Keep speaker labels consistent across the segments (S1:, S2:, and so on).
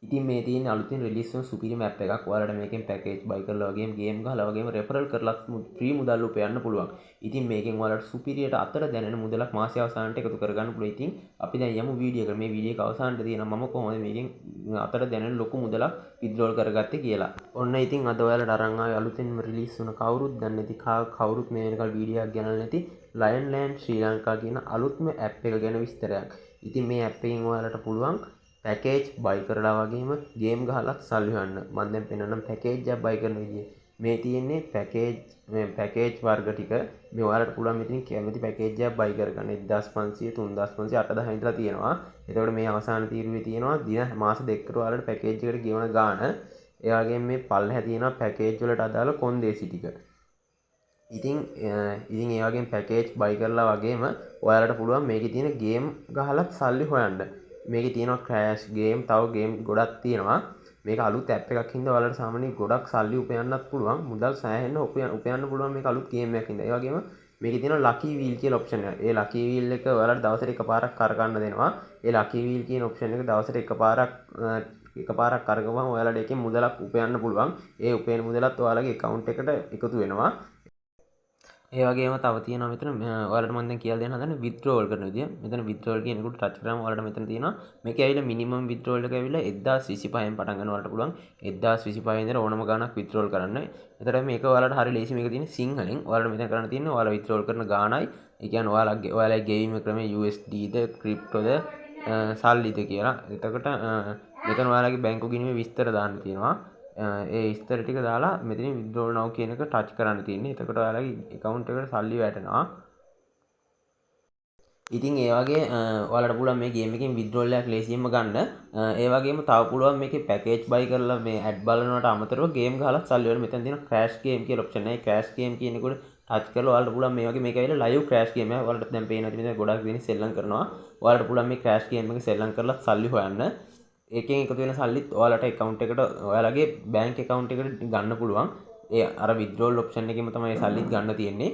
S1: ඉතින් මේ තියෙන අලුතින් රිලීස් වුණු සුපිරිම ඇප් එකක්. ඔයාලට මේකෙන් පැකේජ් බයි කරලා වගේම ගේම් ගහලා වගේම රෙෆරල් කරලා ෆ්‍රී මුදල් උපයන්න පුළුවන්. ඉතින් මේකෙන් ඔයාලට සුපිරියට අතට දැනෙන මුදලක් මාසය අවසානට එකතු කරගන්න පුළුවන්. ඉතින් අපි දැන් යමු වීඩියෝ එකට. මේ වීඩියෝ එක අවසානට තියෙනවා මම කොහොමද මේකෙන් අතට දැනෙන ලොකු මුදලක් විත්ඩ්‍රෝල් කරගත්තේ කියලා. ඔන්න ඉතින් අද ඔයාලට අරන් ආවේ අලුතින්ම රිලීස් වුණ කවුරුත් දන්නේ නැති කවුරුත් මේ වෙනකල් වීඩියෝ එකක් ගෙනල්ලා නැති ලයන් ලෑන්ඩ් ශ්‍රී ලංකා කියන අලුත්ම ඇප් එක ගැන විස්තරයක්. ඉතින් මේ ඇප් එකෙන් ඔයාලට පුළුවන් පැකේජ් බයි කරලා වගේම ගේම් ගහලත් සල්ලි හොයන්න. මම දැන් පෙන්නන්නම් පැකේජ් එකක් බයි කරන විදිය. මේ තියෙන්නේ පැකේජ්, මේ පැකේජ් වර්ග ටික. මේ ඔයාලට පුළුවන් මෙතනින් කැමති පැකේජ් එකක් බයි කරගන්න. 1500, 3500, 8000 ඉඳලා තියෙනවා. එතකොට මේ අවසාන තීරුවේ තියෙනවා දින මාස දෙකකට ඔයාලට පැකේජ් එකට ගෙවන ගාණ. ඒ වගේම මේ පල්ලෙහා තියෙනවා පැකේජ් වලට අදාළ කොන්දේසි ටික. ඉතින් ඉතින් ඒ වගේම පැකේජ් බයි කරලා වගේම ඔයාලට පුළුවන් මේකේ තියෙන ගේම් ගහලත් සල්ලි හොයන්න. මේකේ තියෙනවා ක්‍රෑෂ් ගේම්, තව ගේම් ගොඩක් තියෙනවා. මේක අලුත් ඇප් එකක් හින්දා ඔයාලට සාමාන්‍යයෙන් ගොඩක් සල්ලි උපයන්නත් පුළුවන්. මුදල් සෑහෙන්න උපයන්න පුළුවන් මේක අලුත් ගේම් එකක් හින්දා. ඒ වගේම මේකේ තියෙනවා ලකී වීල් කියලා ඔප්ෂන් එකක්. ඒ ලකී වීල් එක ඔයාලට දවසට එකපාරක් කරකන්න දෙනවා. ඒ ලකී වීල් කියන ඔප්ෂන් එක දවසට එකපාරක් කරගුවම ඔයාලට ඒකෙන් මුදලක් උපයන්න පුළුවන්. ඒ උපයන මුදලත් ඔයාලගේ ඇකවුන්ට් එකට එකතු වෙනවා. ඒ වගේම තව තියෙනවා මෙතන ඔයාලට මම දැන් කියලා දෙන්න හදන්නේ විත්ඩ්‍රෝවල් කරන විදිය. මෙතන විත්ඩ්‍රෝවල් කියන එකට ටච් කරාම ඔයාලට මෙතන තියෙනවා මේක ඇවිල්ලා මිනිමම් විත්ඩ්‍රෝවල් එක ඇවිල්ලා 1025න් පටන් ගන්න ඔයාලට පුළුවන් 1025 ඉඳලා ඕනම ගාණක් විත්ඩ්‍රෝවල් කරන්න. එතකොට මේක ඔයාලට හරි ලේසි. මේක තියෙන්නේ සිංහලෙන්. ඔයාලට මෙතන කරන්න තියෙන්නේ ඔයාලා විත්ඩ්‍රෝවල් කරන ගාණයි. ඒ කියන්නේ ඔයාලගේ ගෙවීම ක්‍රමය USD ද ක්‍රිප්ටෝද සල්ලිද කියලා. එතකොට මෙතන ඔයාලගේ බැංකු ගිණුමේ විස්තර දාන්න තියෙනවා. ඒ විස්තර ටික දාලා මෙතනින් withdraw now කියන එක ටච් කරන්න තියෙන්නේ. එතකොට ඔයාලගේ ඇකවුන්ට් එකට සල්ලි වැටෙනවා. ඉතින් ඒ වගේ ඔයාලට පුළුවන් මේ ගේම් එකෙන් withdrawal එකක් ලේසියෙන්ම ගන්න. ඒ වගේම තව පුළුවන් මේකේ පැකේජ් බයි කරලා මේ ඇඩ් බලනවට අමතරව ගේම් ගහලා සල්ලි වල මෙතන තියෙන ක්‍රෑෂ් ගේම් කියලා ඔප්ෂන් එක. ක්‍රෑෂ් ගේම් කියන එකට ටච් කරලා ඔයාලට පුළුවන් මේ වගේ මේක ඇවිල්ලා ලයිව් ක්‍රෑෂ් ගේම් එකක්. ඔයාලට දැන් පේනවා ඉතින් මෙතන ගොඩක් දෙනෙක් සෙල්ලම් කරනවා. ඔයාලට පුළුවන් මේ ක්‍රෑෂ් ගේම් එක සෙල්ලම් කරලා සල්ලි හොයන්න. ඒකෙන් එකතු වෙන සල්ලිත් ඔයාලට ඇකවුන්ට් එකට ඔයාලගේ බැංක් ඇකවුන්ට් එකට ගන්න පුළුවන්. ඒ අර විත්ඩ්‍රෝල් ඔප්ෂන් එකෙම තමයි ඒ සල්ලිත් ගන්න තියෙන්නේ.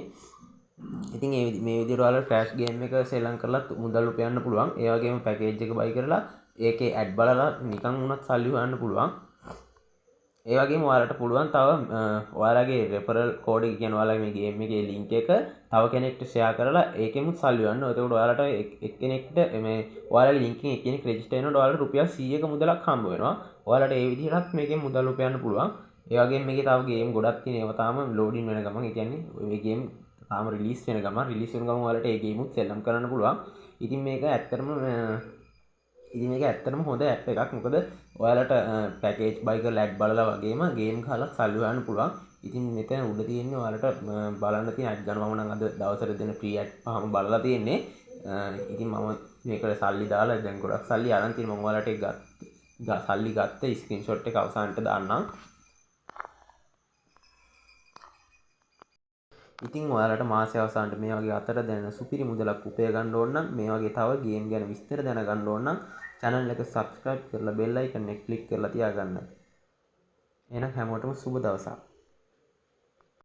S1: ඉතින් මේ විදිහට ඔයාලට ක්‍රෑෂ් ගේම් එක සෙල්ලම් කරලත් මුදල් උපයන්න පුළුවන්. ඒ වගේම පැකේජ් එක බයි කරලා ඒකේ ඇඩ් බලලා නිකන් වුණත් සල්ලි හොයන්න පුළුවන්. ඒ වගේම ඔයාලට පුළුවන් තව ඔයාලගේ රෙෆරල් කෝඩ් එක කියන්නේ ඔයාලගේ මේ ගේම් එකේ ලින්ක් එක තව කෙනෙක්ට ෂෙයා කරලා ඒකෙමුත් සල්ලි හොයන්න. එතකොට ඔයාලට එක්කෙනෙක්ට මේ ඔයාලගේ ලින්ක් එකෙන් එක්කෙනෙක් රෙජිස්ටර් වෙනකොට ඔයාලට රුපියල් 100ක මුදලක් හම්බ වෙනවා. ඔයාලට ඒ විදිහටත් මේකෙන් මුදල් උපයන්න පුළුවන්. ඒ වගේම මේකේ තව ගේම් ගොඩක් තියෙන ඒවා තාම ලෝඩින් වෙන ගමන්, ඒ කියන්නේ මේ ගේම් තාම රිලීස් වෙන ගමන්, රිලීස් වෙන ගමන් ඔයාලට ඒ ගේමුත් සෙල්ලම් කරන්න පුළුවන්. ඉතින් මේක ඇත්තටම හොඳ ඇප් එකක්. මොකද ඔයාලට පැකේජ් බයි කරලා ඇඩ් බලලා වගේම ගේම් ගහලා සල්ලි හොයන්න පුළුවන්. ඉතින් මෙතන උඩ තියෙන්නේ ඔයාලට බලන්න තියෙන ඇඩ් ගන්න. මම නම් අද දවසට දෙන ෆ්‍රී ඇඩ් පහම බලලා තියෙන්නේ. ඉතින් මම මේකට සල්ලි දාලා දැන් ගොඩක් සල්ලි අරන් තියෙනවා. මම ඔයාලට ඒ සල්ලි ගත්ත ස්ක්‍රීන්ෂොට් එක අවසානට දාන්නම්. ඉතින් ඔයාලට මාසය අවසානට මේ වගේ අතට දැනෙන සුපිරි මුදලක් උපය ගන්න ඕන නම්, මේ වගේ තව ගේම් ගැන විස්තර දැනගන්න ඕන නම් channel එක subscribe කරලා bell icon එක click කරලා තියාගන්න. එහෙනම් හැමෝටම සුබ දවසක්.